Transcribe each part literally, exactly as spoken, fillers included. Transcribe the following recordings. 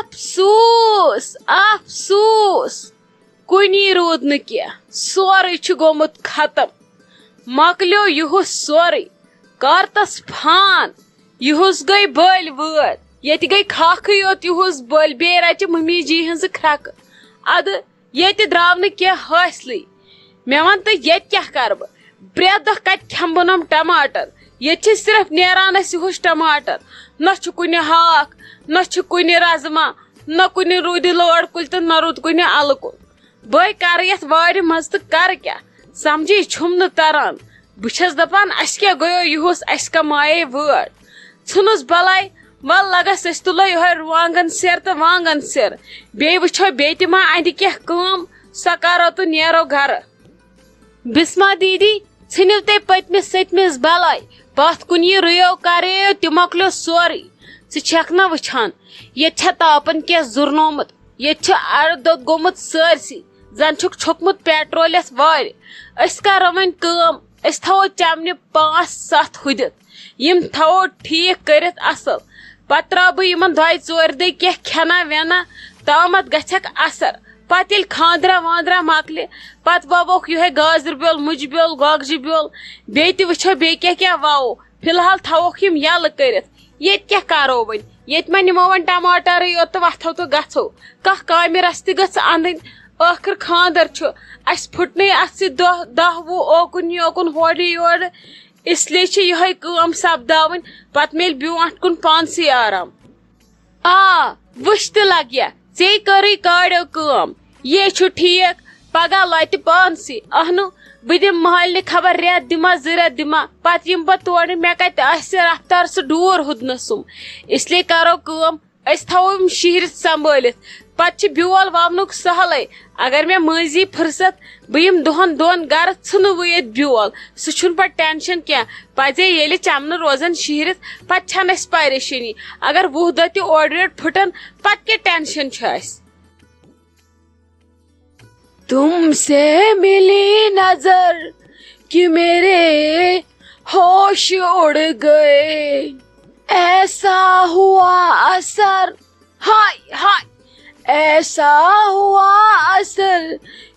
افسوس، افسوس، کُنی روٗد نہٕ کینٛہہ، سورُے چھُ گوٚمُت ختم۔ مۄکلیو یُہُس سورُے، کارتس فان۔ یُہُس گٔے بٔلۍ وٲر، ییٚتہِ گٔے کھاکھٕے یوت یُہُس بٔلۍ، بیٚیہِ رچہِ مُمی جی ہٕنٛزٕ کھرٛکہٕ۔ ادٕ ییٚتہِ درٛاو نہٕ کینٛہہ حٲصلٕے۔ مےٚ وَن تہٕ، ییٚتہِ کیٛاہ کَرٕ بہٕ؟ پرٛٮ۪تھ دۄہ کَتہِ کھٮ۪مہٕ بہٕ نۄم ٹماٹر؟ ییٚتہِ چھِ صرف نیران اَسہِ یِہُس ٹماٹر، نہ چھُ کُنہِ ہاکھ، نہ چھُ کُنہِ رازما، نہ کُنہِ روٗدِ لٲر کُلۍ تہٕ نہ روٗد کُنہِ اَلہٕ کُل۔ بہٕ کَرٕ یَتھ وارِ منٛز تہٕ کَرٕ کیٛاہ؟ سَمجی چھُم نہٕ تَران۔ بہٕ چھَس دَپان، اَسہِ کیٛاہ گٔیو یِہُس، اَسہِ کَمایے وٲر؟ ژھٕنُس بَلاے، وَل لَگَس أسۍ تُلو یِہوٚے رُوانٛگَن سیر تہٕ وانٛگَن سیر۔ بیٚیہِ وٕچھو بیٚیہِ تہِ ما اَندِ کینٛہہ کٲم، سۄ کَرو تہٕ نیرو گَرٕ۔ بسمہ دیدی، ژھٕنِو تُہۍ پٔتمِس سٔتمِس بَلاے، پَتھ کُن یہِ رُیو کَریو تہِ مۄکلیو سورُے۔ ژٕ چھَکھ نہ وٕچھان، ییٚتہِ چھا تاپَن کینٛہہ زُرنومُت؟ ییٚتہِ چھُ اَرٕ دوٚد گوٚمُت سٲرسٕے، زَن چھُکھ چھوٚکمُت پیٹرول یَتھ وارِ۔ أسۍ کَرو وۄنۍ کٲم، أسۍ تھاوو چَمنہِ پانٛژھ سَتھ ہُدِتھ، یِم تھاوو ٹھیٖک کٔرِتھ اَصٕل۔ پَتہٕ ترٛاوٕ بہٕ یِمَن دۄیہِ ژورِ دۄہہِ کینٛہہ کھٮ۪نا وٮ۪نا، تامَتھ گژھٮ۪کھ اَثر۔ پَتہٕ ییٚلہِ خانٛدرا وانٛدرا مۄکلہِ، پَتہٕ وَووکھ یِہوٚے گازرِ بیول، مُجہِ بیول، گۄگجہِ بیول، بیٚیہِ تہِ وٕچھو بیٚیہِ کیٛاہ کیٛاہ وَوو۔ فی الحال تھاووکھ یِم یَلہٕ کٔرِتھ۔ ییٚتہِ کیٛاہ کَرو وۄنۍ؟ ییٚتہِ ما نِمو وۄنۍ ٹماٹرٕے یوت تہٕ وۄتھو تہٕ گژھو؟ کانٛہہ کامہِ رَژھ تہِ گٔژھ اَنٕنۍ۔ ٲخٕر خانٛدر چھُ، اَسہِ پھُٹنٕے اَتھ سۭتۍ دۄہ دَہ وُہ اوکُن یوکُن ہورٕ یورٕ۔ اس لیے چھِ یِہوٚے کٲم سپداوٕنۍ، پَتہٕ میلہِ برٛونٛٹھ کُن پانسٕے آرام۔ آ، وٕچھ تہِ لگیا، ژے کٔرٕے کاڑیو کٲم۔ یے چھُ ٹھیٖک، پگاہ لۄتہِ پانسٕے۔ اہنُو، بہٕ دِمہٕ مالنہِ خبر رٮ۪تھ دِما، زٕ رٮ۪تھ دِما، پتہٕ یِمہٕ بہٕ تورٕ، مےٚ کتہِ آسہِ رفتار سُہ ڈوٗر ہُدنس سُم۔ اس لیے کرو کٲم، أسۍ تھاوو یِم شِہرِتھ سنبھٲلِتھ۔ پتہٕ چھِ بیول وونُک سہلٕے۔ اگر مےٚ مٔنٛزی فرصت، بہٕ یِمہٕ دۄہن دۄن گرٕ، ژھٕنہٕ بہٕ ییٚتہِ بیول۔ سُہ چھُنہٕ پتہٕ ٹینشن کینٛہہ۔ پزے ییٚلہِ چمنہٕ روزن شِہرِتھ، پتہٕ چھنہٕ اسہِ پریشٲنی۔ اگر وُہ دۄہ تہِ اورٕ یورٕ پھٕٹن، پتہٕ کیٛاہ ٹینشن چھُ اسہِ؟ تم سے ملی نظر کہ میرے ہوش اڑ گئے۔ ایسا ہوا اثر، ہائے ہائے، ایسا ہوا اثر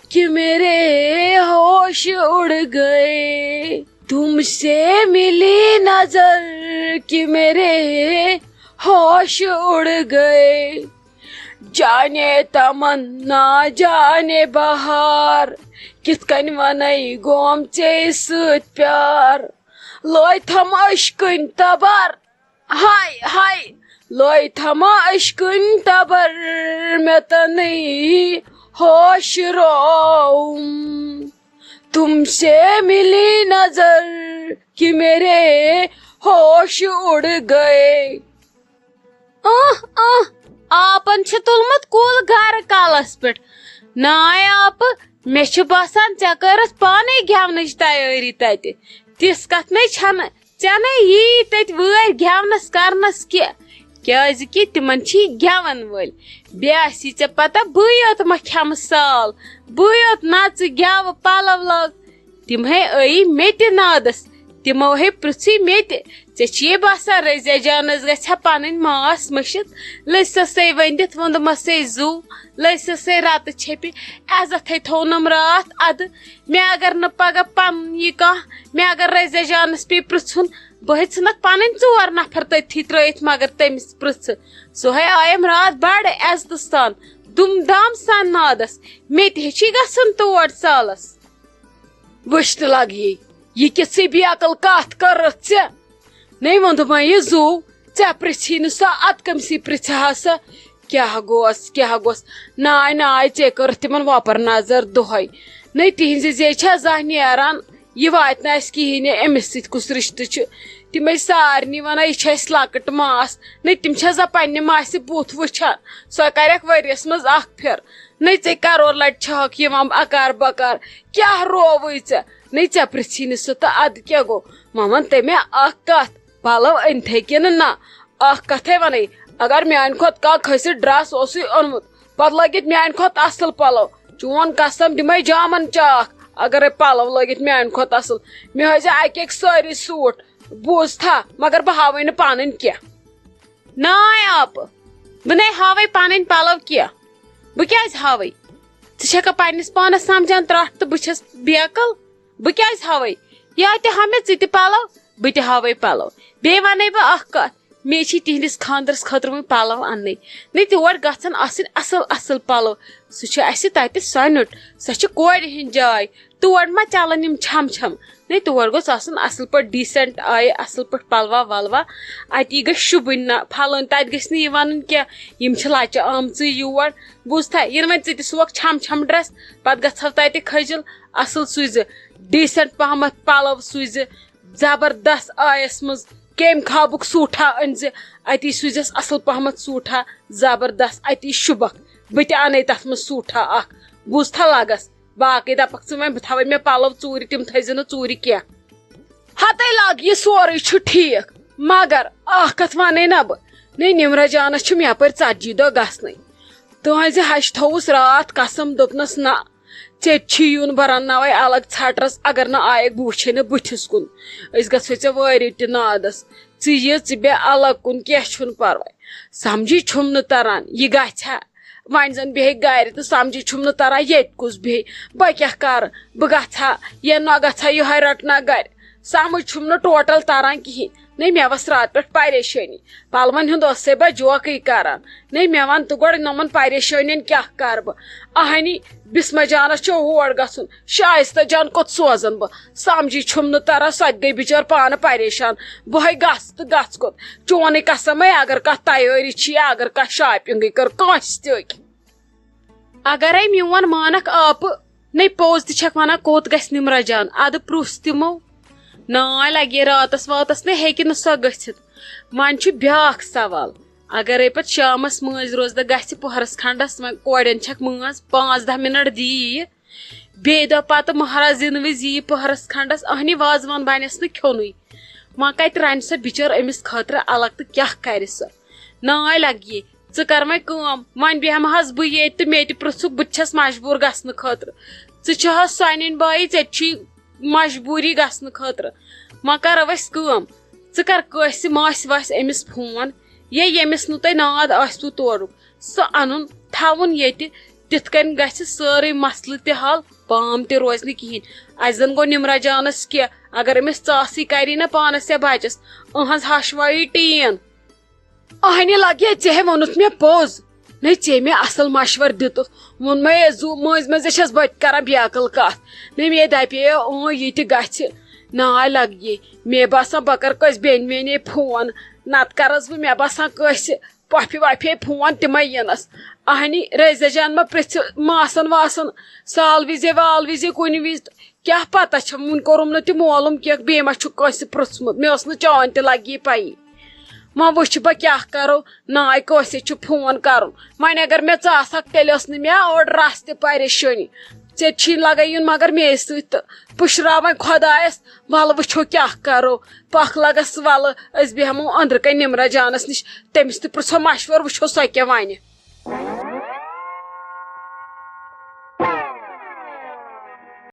کہ میرے ہوش اڑ گئے۔ تم سے ملی نظر کہ میرے ہوش اڑ گئے۔ جانے تمنا، جانے بہار، کِتھ کٔنۍ وَنَے گوم ژے سۭتۍ پیار۔ لٲے تھم عشقٕنۍ تبر، ہاے ہاے، لٲے تھم عشقٕنۍ تبر، مےٚ تنٕے ہوش روم۔ تم سے ملی نظر کہ میرے ہوش اڑ گئے۔ اہ اہ، آپن چھُ تُلمُت کُل گرٕ کلس پٮ۪ٹھ۔ ناے آپہٕ، مےٚ چھُ باسان ژےٚ کٔرٕتھ پانے گٮ۪ونٕچ تیٲری تتہِ۔ تِژھ کتھ نے چھنہٕ، ژےٚ نے یی تتہِ وٲرۍ گٮ۪ونس کرنس کینٛہہ، کیازِ کہِ تِمن چھی گٮ۪ون وٲلۍ۔ بیٚیہِ آسی ژےٚ پتہ، بٕے یوت ما کھٮ۪مہٕ سال، بٕے یوت نژٕ گٮ۪وٕ پلو لاگہٕ۔ تِم ہے ٲیی مےٚ تہِ نادس، تِمو ہے پرژھٕے مےٚ تہِ، ژےٚ چھیے باسان رزیا جانس گژھِ ہا پنٕنۍ ماس مٔشِتھ؟ لٔج سسے ؤنٛدِتھ ووٚندمسے زُو، لٔج سسے رتہٕ چھپہِ، عزت ہے تھوونم راتھ ادٕ۔ مےٚ اگر نہٕ پگاہ پنُن یہِ کانٛہہ، مےٚ اگر رزیا جانس پیٚیہِ پرژھُن، بہٕ ہے ژھٕنکھ پنٕنۍ ژور نفر تٔتھی ترٲیِتھ، مگر تٔمِس پرژھٕ۔ سُہ ہے آیم راتھ بڑٕ عزتہٕ سان، دُم دام سان نادس، مےٚ تہِ ہے چھی گژھُن تور سالس۔ وٕچھ تہٕ لگیے، یہِ کِژھٕے بے عقل کتھ کٔرٕتھ ژےٚ؟ نے ووٚن دوٚپمَے یہِ زُو، ژےٚ پرژھی نہٕ سۄ، ادٕ کٔمۍ سٕے پرژھِ ہا سۄ؟ کیٛاہ گوس، کیٛاہ گوس؟ ناے، ناے، ژےٚ کٔرٕتھ تِمن وۄپر نظر دۄہے۔ نے تِہنٛزِ زے چھا زانٛہہ نیران؟ یہِ واتہِ نہٕ اَسہِ کِہیٖنۍ، أمِس سۭتۍ کُس رِشتہٕ چھُ؟ تِمے سارنٕے وَنان، یہِ چھِ اَسہِ لۄکٕٹ ماس۔ نے تِم چھا زانٛہہ پننہِ ماسہِ بُتھ وٕچھان؟ سۄ کَرٮ۪کھ ؤریَس منٛز اَکھ پھِر۔ نے ژےٚ کَرور لَٹہِ چھَہَکھ یِوان اَکار بَکار۔ کیٛاہ رووُے ژےٚ؟ نے ژےٚ پرٛژھی نہٕ سُہ تہٕ اَدٕ کیٛاہ گوٚو؟ مےٚ وَن تٔمۍ اَکھ کَتھ، پَلو أنۍتھٕے کِنہٕ نہ؟ اَکھ کَتھَے وَنَے، اگر میٛانہِ کھۄتہٕ کانٛہہ کھٔسِتھ ڈرٛس اوسُے اوٚنمُت، پتہٕ لٲگِتھ میانہِ کھۄتہٕ اصل پلو۔ چون قسم دِمے جامن چاکھ، اگرے پلو لٲگِتھ میانہِ کھۄتہٕ اصل۔ مےٚ ہٲوزِ اکہِ اکہِ سٲری سوٗٹ۔ بوٗزتھا، مگر بہٕ ہاوے نہٕ پنٕنۍ کینٛہہ۔ ناے آپہٕ، بہٕ نے ہاوے پنٕنۍ پلو کینٛہہ۔ بہٕ کیازِ ہاوے؟ ژٕ چھکھا پننِس پانس سمجھان ترٛٹھ تہٕ بہٕ چھس بیقل؟ بہٕ کیازِ ہاوے؟ یا تہِ ہا مےٚ ژٕ تہِ پلو، بہٕ تہِ ہاوے پلو۔ بیٚیہِ ونے بہٕ اکھ کتھ، مےٚ چھِ تِہنٛدِس خانٛدرس خٲطرٕ وۄنۍ پلو اننٕے۔ نٔے تور گژھن آسٕنۍ اصل اصل پلو۔ سُہ چھُ اسہِ تتہِ سۄنیُٹ، سۄ چھِ کورِ ہٕنٛز جاے۔ تور ما چلن یِم چھم چھم؟ نٔے تور گوٚژھ آسُن اصل پٲٹھۍ decent آیہِ، اصل پٲٹھۍ پلوا ولوا۔ اتی گژھِ شوٗبٕنۍ، نہ پھلٲنۍ، تتہِ گژھِ نہٕ یہِ ونُن کینٛہہ، یِم چھِ لچہِ آمژٕ یور۔ بوٗزتھا، یِنہٕ وۄنۍ ژٕ تہِ سُوکھ چھم چھم dress، پتہٕ گژھو تتہِ کھٔجل۔ اصل سوٗزِ، decent پہمتھ پلو سوٗزِ، زبردست آیس منٛز کیمۍ خابُک سوٗٹھا أنۍ زِ، اتی سوٗزٮ۪س اصل پہمتھ سوٗٹھا، زبردست، اتی شوٗبکھ۔ بہٕ تہِ انَے تتھ منٛز سوٗٹھا اکھ، بوٗزتھا لگس۔ باقٕے دپکھ ژٕ وۄنۍ بہٕ تھاوے مےٚ پلو ژوٗرِ، تِم تھٲیزِ نہٕ ژوٗرِ کینٛہہ۔ ہتے لگ، یہِ سورُے چھُ ٹھیٖک، مگر اکھ کتھ ونے نہ بہٕ، نے نمرہ جانس چھُم یپٲرۍ ژتجی دۄہ گژھنٕے۔ تُہنزِ ہشہِ تھووُس راتھ قسم، دوٚپنس نہ، ژےٚ تہِ چھُے یُن، بہٕ رنناوے الگ ژھٹرس، اگر نہٕ آیکھ بہٕ وٕچھے نہٕ بٕتھِس کُن، أسۍ گژھوے ژےٚ وٲرِو تہِ نادس۔ ژٕ یہِ، ژٕ بیٚہہ الگ کُن، کینٛہہ چھُنہٕ پرواے۔ سمجھی چھُم نہٕ تران، یہِ گژھِ ہا؟ وۄنۍ زن بیٚہہِ گرِ تہٕ سمجھی چھُم نہٕ تران ییٚتہِ کُس بیٚہہِ۔ بہٕ کیٛاہ کرٕ؟ بہٕ گژھٕ ہا یا نہ گژھٕ ہا یِہوے رٹنہ گرِ؟ سمجھ چھُم نہٕ total تران کِہینۍ۔ نے مےٚ ؤژھ راتہٕ پٮ۪ٹھ پریشٲنی۔ پلون ہُنٛد ٲسے بہٕ جوکٕے کران۔ نے مےٚ ون تہٕ گۄڈٕ، یِمن پریشٲنین کیٛاہ کرٕ بہٕ؟ اہنی، بسمہ جانس چھُ ہور گژھُن، شایستہ جان کوٚت سوزن بہٕ؟ سمجھی چھُم نہٕ تران، سۄ تہِ گٔے بچٲر پانہٕ پریشان۔ بہے گژھٕ تہٕ گژھٕ کوٚت؟ چونٕے قسم ہے، اگر کانٛہہ تیٲری چھِ یا اگر کانٛہہ shopping کٔر کٲنٛسہِ تہِ أکۍ۔ اگرے میون مانکھ آپہٕ، نے پوٚز تہِ چھکھ ونان، کوٚت گژھِ نمرہ جان؟ ادٕ پرُژھ تِمو۔ ناے لگے راتس واتس نے ہیٚکہِ نہٕ سۄ گٔژھِتھ۔ وۄنۍ چھُ بیٛاکھ سوال، اگرے پتہٕ شامس مٲنٛزِ روزدہ گژھِ پۄہرس کھنڈس، وۄنۍ کورٮ۪ن چھکھ مٲنٛز پانٛژھ دہ منٹ دی یہِ، بیٚیہِ دۄہ پتہٕ مہراز زِنہٕ وِزِ یی پہرس کھنڈس، اہنی وازوان بنٮ۪س نہٕ کھیوٚنُے۔ وۄنۍ کتہِ رنہِ سۄ بچٲر أمِس خٲطرٕ الگ تہٕ کیٛاہ کرِ سۄ؟ ناے لگہِ، ژٕ کر وۄنۍ کٲم، وۄنۍ بیٚہمہٕ حظ بہٕ ییٚتہِ تہٕ مےٚ تہِ پرژھُکھ، بہٕ تہِ چھس مجبوٗر گژھنہٕ خٲطرٕ۔ ژٕ چھِ حظ سۄنِنۍ بایی، ژےٚ تہِ چھُے مجبوٗری گژھنہٕ خٲطرٕ۔ وۄنۍ کرو أسۍ کٲم، ژٕ کر کٲنٛسہِ ماسہِ واسہِ أمِس فون، یا ییٚمِس نہٕ تۄہہِ ناد آسِوٕ تورُک، سُہ انُن تھاوُن ییٚتہِ۔ تِتھ کٔنۍ گژھِ سٲرٕے مسلہٕ تہِ حل، پام تہِ روزِ نہٕ کِہینۍ۔ اسہِ زن گوٚو نمرہ جانس کینٛہہ، اگر أمِس ژاسٕے کری نہ پانس یا بچس، أہنٛز ہش وایی ٹین۔ اہنہِ لگے، ژےٚ ہے ووٚنُتھ مےٚ پوٚز۔ نے، ژےٚ مےٚ اصل مشور دِتُتھ۔ ووٚن مےٚ، زُو مٔنٛزۍ مٔنٛزۍ چھَس بہٕ تہِ کران بیقل کتھ۔ نے، مےٚ دپے، اۭں، یہِ تہِ گژھِ۔ ناے لگہِ۔ مےٚ باسان، بہٕ کرٕ کٲنٛسہِ بیٚنہِ میٚنے فون۔ نتہٕ کرس بہٕ، مےٚ باسان، کٲنٛسہِ پۄپھِ وۄپھِ فون، تِمے یِنس۔ اہنہِ، رزیہ جان ما پرژھِ ماسن واسن، سال وِزے وال وِزے کُنہِ وِزِ تہٕ۔ کیٛاہ پتہ چھم، وُنہِ کوٚرُم نہٕ تہِ معلوم کینٛہہ، بیٚیہِ ما چھُ کٲنٛسہِ پرٛژھمُت؟ مےٚ ٲس نہٕ چٲنۍ تہِ لگی پَیی۔ وۄنۍ وٕچھِ بہٕ کیٛاہ کرو، ناے کٲنٛسے چھُ فون کرُن۔ وۄنۍ اگر مےٚ ژٕ آسہٕ ہکھ، تیٚلہِ ٲس نہٕ مےٚ أڑ رژھ تہِ پریشٲنی۔ ژےٚ چھی لگے یُن مگر مے سۭتۍ تہٕ پُشراو وۄنۍ خۄدایس، ولہٕ وٕچھو کیٛاہ کرو۔ پکھ لگس، ولہٕ أسۍ بیٚہمو أنٛدرٕ کنہِ نمرہ جانس نِش، تٔمِس تہِ پرٛژھو مشور، وٕچھو سۄ کیٛاہ ونہِ۔